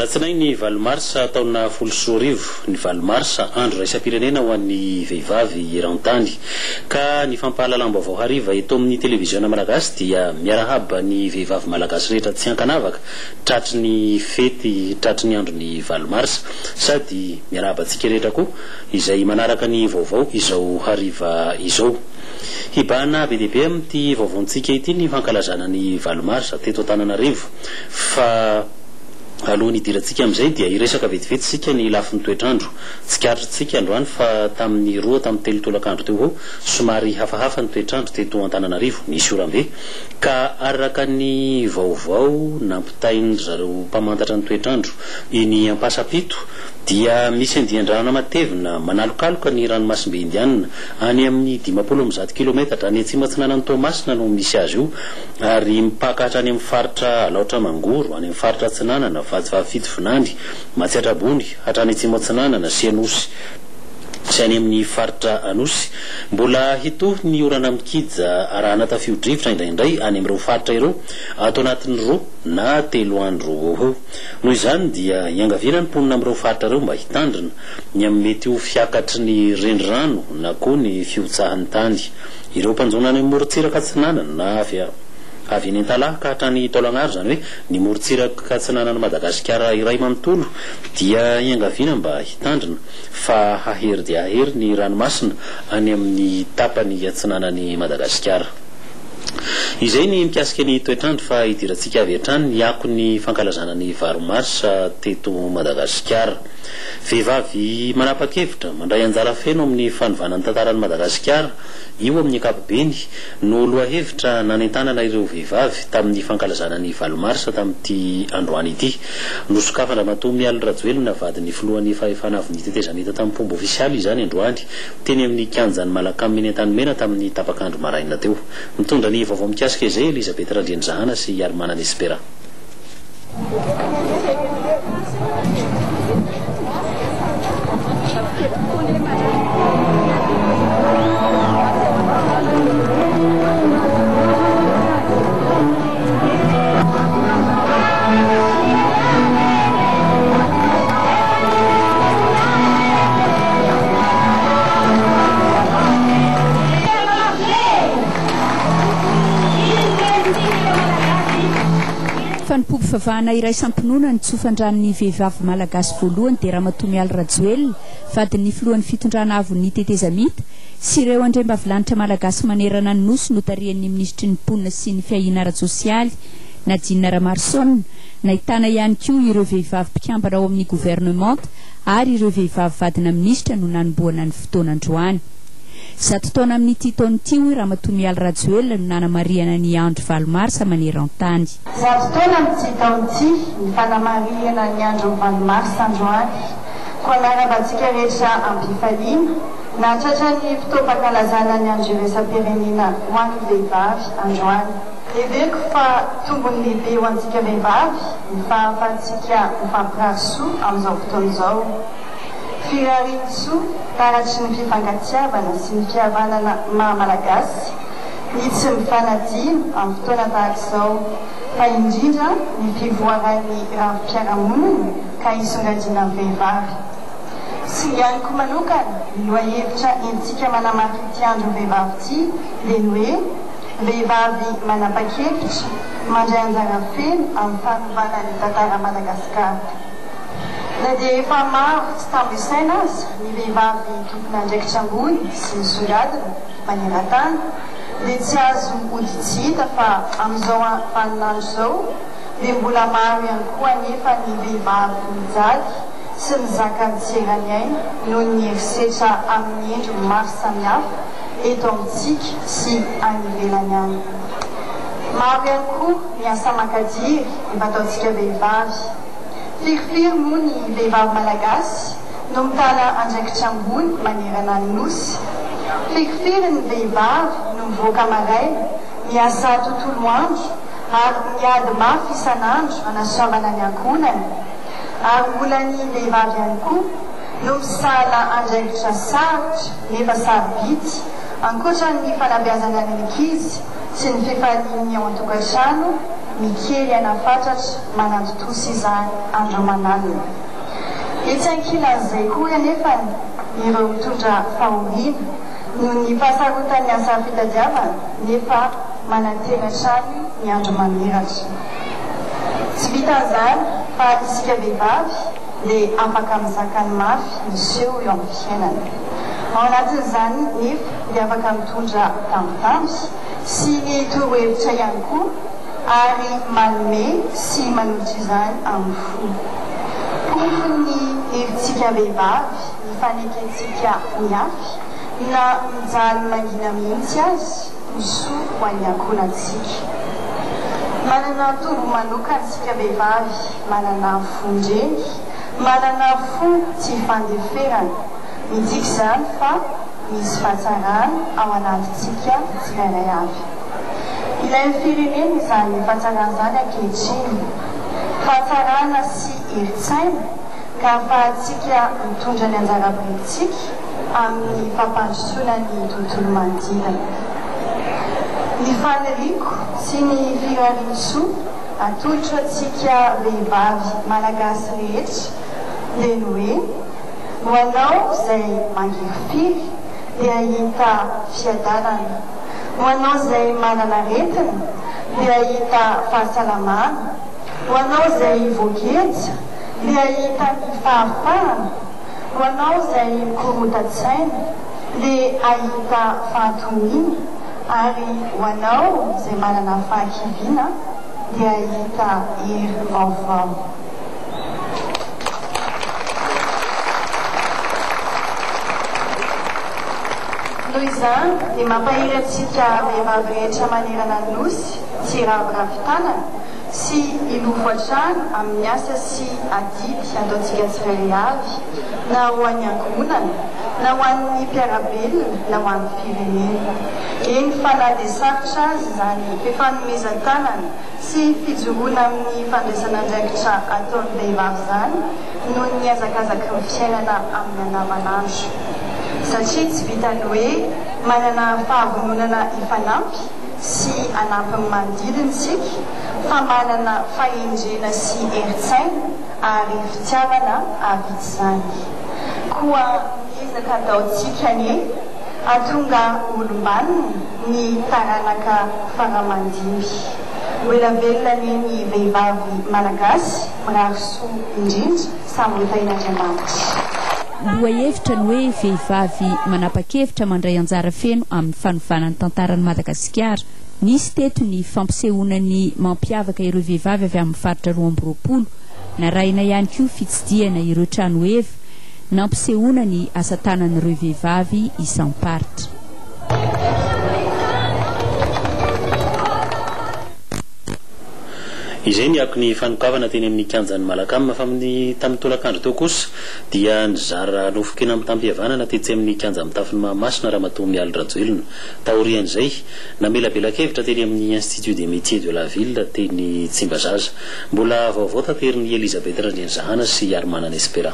Alatsinainy valo marsa taona 2010, ny valo marsa, andro iraisam-pirenena ho an'ny vehivavy eran-tany. Ka ny fampahalalam-baovao hariva eto amin'ny televiziona malagasy dia miarahaba ny vehivavy malagasy rehetra tsy ankanavaka tratry ny fety tratry ny andron'ny valo marsa. Sady miarahaba antsika rehetra koa izay manaraka ny vaovao izao hariva izao. Hibahana be dia be amin'ity vaovaontsika ity ny fankalazana ny valo marsa teto Antananarivo. Fa alohan'ny hidirantsika amin'izay dia hiresaka vetivety isika ny lafiny toetr'andro. Tsikaritritsika androany fa tamin'ny roa tamin'ny telo tolakandro teo ho somary hafahafa ny toetr'andro teto Antananarivo, nisy oram-be. Ka araka ny vaovao nampitain-dry zareo mpamantatra ny toetr'andro eny Ampasampito dia misy andian-drahona matevina manalokaloka ny ranomasimbe Indianina any amin'ny 150 kilometatra any atsimo atsinanan'i Toamasina no misy azy io ary mipaka hatrany amin'ny faritra Alaotra Mangoro, any amin'ny faritra Atsinanana, Vatovavy Fitovinany, Matsiatra Ambony, hatrany Atsimo Atsinanana sy Anosy sy any amin'ny faritra Anosy. Mbola hitohy ny orana mikija arahana tafio-drivotra indraindray any amin'ireo faritra ireo ato anatin'ny roa na telo andro eo ho eo. Noho izany dia iangaviana ny mponina amin'ireo faritra ireo mba hitandrina ny amin'ny mety ho fiakatry ny renirano na koa ny fihotsahan'ny tany. Ireo mpanjono any amin'ny morontsiraka atsinanana na avy avy eny Antalaha ka hatrany Taolagnaro, izany hoe ny morontsiraka atsinanan'i Madagasikara iray manontolo dia iangaviana mba hitandrina fa hahery dia hahery ny ranomasina any amin'ny tapany atsinanan'i Madagasikara. Izay ny mikasika ny toetr'andro fa hidirantsika avy hatrany ny akon'ny fankalazana ny valo marsa teto Madagasikara. Vehivavy manapa-kevitra, mandray anjara feno amin'ny fanovana ny tantaran'i Madagasikara, io amin'ny ankapobeny, no lohahevitra nanentanana ireo vehivavy tamin'ny fankalazana ny valo marsa tamin'ity androany ity. Nosokafan-dRamatoa Mialy Rajoelina vadin'ny filohan'ny fahefana avon'ny tetezamita tamim-pomba ofisialy izany androany teny amin'ny kianjan'ny Malacam eny Antanimena tamin'ny tapak'andro maraina teo. Mitondra ny vaovao mikasika izay Elisabeth Randrianizahana sy Harimanana Espera. Fanompoam-pivavahana iraisam-pinoana ny tsofan-dranon'ny vehivavy malagasy voalohany dia Ramatoa Mialy Rajoelina, vadin'ny filohan'ny fitondrana avon'ny tetezamita, sy ireo andriambavilanitra malagasy manerana ny Nosy notarihan'ny minisitry ny mponina sy ny fiahiana ara-tsosialy, Nadine Ramarosaona. Nahitana ihany koa ireo vehivavy mpikambana ao amin'ny governemanta ary ireo vehivavy vadina minisitra no nanombohana ny fotoana androany. Zato taona amin'ity taona ity hoy Ramatoa Mialy Rajoelina no nanamarihana ny andro valo marsa maneran-tany. Zato taona amin'ity taona ity ny fanamarihana ny andro valo marsa androany. Koa miarahaba antsika rehetra am-pifaliana nahatratra ny fotoam-pankalazana ny andro iraisam-pirenena ho an'ny vehivavy androany. Heveriko fa tombony lehibe ho antsika vehivavy ny fahafahantsika mifampirary soa amin'izao fotoana izao. Firarian-tsoa taratry ny fifankatiavana sy ny fihavanana maha Malagasy ny tsy mifanadino amin'ny fotoana tahaka izao, fa indrindra ny fivoaran'ny rafi-piarahamonina ka hisongadinan'ny vehivavy. Singaniko manokana ny lohahevitra entintsika manamafy ity andron'ny vehivavy ity dia ny hoe, Vehivavy manapa-kevitra, mandray anjara feno amin'ny fanovana ny tantaran'i Madagasikara. Na dia efa maro tsy tambo isaina aza ny vehivavy tompon'andraikitra ambony sy misongadina maneran-tany dia tsy azo ody tsy hita fa amin'izao vaninandro izao dia mbola maro ihany koa anefa ny vehivavy mijaly sy mizaka ny tsy eran'ny aina noho ny herisetra amin'ny endriny maro samihafa eto amintsika sy any ivelany any. Maro ihany koa ny asa mankadiry efa ataontsika vehivavy. Firifiry moa ny vehivavy malagasy no mitana andraikitra ambony manerana ny Nosy? Firifiry ny vehivavy no mivoaka maraina, miasa tontolo andro ary miady mafy isan'andro hanasoavana ny ankohonany? Ary mbola ny vehivavy ihany koa no misahana andraikitra sarotra nefa sarobidy ankoatra ny fanabeazana ny ankizy sy ny fifalian'ny ao an-tokantrano. mikely aina fatratra manantontosa izany andro aman'alina. Etsy ankilan'izay koa anefa ireo mitondra fahoriana noho ny fahasarotan'ny asa fitadiavana nefa manantena hatrany ny andro mamiratra. Tsy vitan'izany fa isika vehivavy dia afaka mizaka ny mafy miseho eo amin'ny fiainana. Ao anatin'izany nefa dia afaka mitondra tambitamby sy ny torohevitra ihany koa ary manome sy manolotra izany amin'ny fo. Porofon'ny herintsika vehivavy ny fanekentsika mihafy na mijaly mangina mihitsy aza ho soa ho an'ny ankohonantsika. Manana tombo manokana isika vehivavy, manana fon-dreny, manana fo tsy ifandeferana. Midika izany fa misy fahatsarana ao anatintsika tsirairay avy. Ilain'ny firenena izany fahatsarana izany ankehitriny. Fahatsarana sy herin-tsaina ka ahafahantsika mitondra ny anjara birikintsika amin'ny fampandrosoana ny tontolo manodidina. Ny faniriako sy ny firarian-tsoa atolotro antsika vehivavy malagasy rehetra dia ny hoe, Ho anao izay mangirifiry dia hahita fiadanana. Ho anao izay manana aretina dia hahita fahasalamana. Ho anao izay voageja dia hahita ny fahafahana. Ho anao izay mikorontan-tsaina dia hahita fahatoniana. Ary ho anao izay manana fahakiviana dia hahita hery vaovao. Noho izany dia mampahery antsika vehivavy rehetra manerana ny Nosy tsy hiraviravy tanana sy hilofo hatrany amin'ny asa sy adidy ataontsika tsirairay avy na ho an'ny ankohonana na ho an'ny mpiara-belona na ho an'ny firenena. Eny fa na dia sarotra aza izany fifanomezan-tanana sy fijoroana amin'ny fandraisana andraikitra ataon'ny vehivavy izany noho ny hazakazaky ny fiainana amin'ny andavanandro. Satria tsy vitan'ny hoe manana fahavononana hifanampy sy hanampy ny manodidina isika fa manana fahendrena sy herin-tsaina ary fitiavana hahavita izany. Koa ny ezaka ataontsika anie hahatonga olom-banona ny taranaka faramandimby. Ho ela velona anie ny vehivavy malagasy, mirary soa indrindra, samy ho tahin'Andriamanitra. Lohahevitra ny hoe vehivavy manapa-kevitra mandray anjara feno amin'ny fanovana ny tantaran'i Madagasikara. Nisy teto ny fampisehoana ny mampiavaka ireo vehivavy avy amin'ny faritra 22. Narahina ihany koa fitsidihana ireo trano heva nampisehoana ny asa tanan'ireo vehivavy isam-paritra. Izay ny akon'ny fanokafana teny amin'ny kianjan'ny Malacam fa amin'ny tamin'ny tolakandro teo kosa dia nizara nofon-kena mitam-pihavanana tetsy amin'ny kianja mitafon'i Mahamasina Ramatoa Mialy Rajoelina. Taorian'izay, namelabela-kevitra teny amin'ny Institut des Métiers de la Ville teny Tsimbazaza. Mbola vaovao taterin'i Elisabeth Randrianizahana sy Harimanana Espera.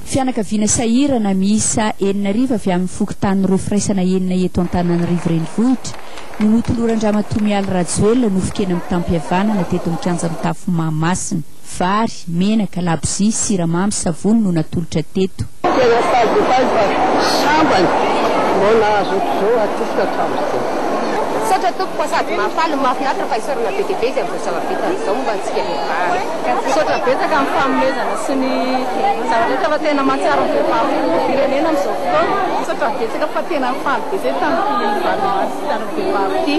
Fianakaviana sahirana miisa 6000 avy amin'ny fokontanin'ireo firaisana enina eto Antananarivo Renivohitra no notoloran-dRamatoa Mialy Rajoelina nofon-kena mitam-pihavanana teto amin'ny kianja mitafo Mahamasina. Vary, menaka, labozia, siramamy, savony no natolotra teto. Tena faly dia faly fa sambany vao nahazo ohatr'izao hatrizay hatramin'izao. Misaotra tompoko fa sady mahafaly no mahafinaritra fa isaorana be dia be izy amin'izao zava-bitany izao momba antsika vehivavy. Misaotra betsaka amin'ny fanomezana sy ny zavatra rehetra fa tena mahatsiaro ny vehivavy filoham-pirenena amin'izao fotoana. Misaotra betsaka fa tena faly be zay tamin'ity valo marsa tamin'ny vehivavy ity.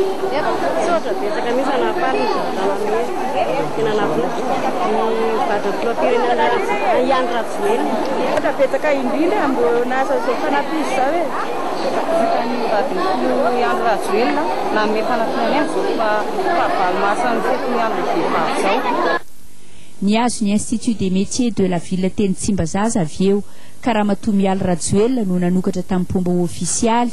Misaotra betsaka mihitsy nahafaly ny zavatra nomena. Tena nahafinaritra ny vadin'ny filoham-pirenena Andry Rajoelina. Misaotra betsaka indrindra mbô nahazo an'izao fanampiana izao e. Vitan'ny vadin'ny filoha Andry Rajoelina nanome fanampiana anay amin'izao fahavalo marsa ny fetin'ny andron'ny vehivavy izao. Nihazo ny Institut des Métiers de la Ville teny Tsimbazaza avy eo, ka Ramatoa Mialy Rajoelina no nanokatra tamim-pomba ofisialy.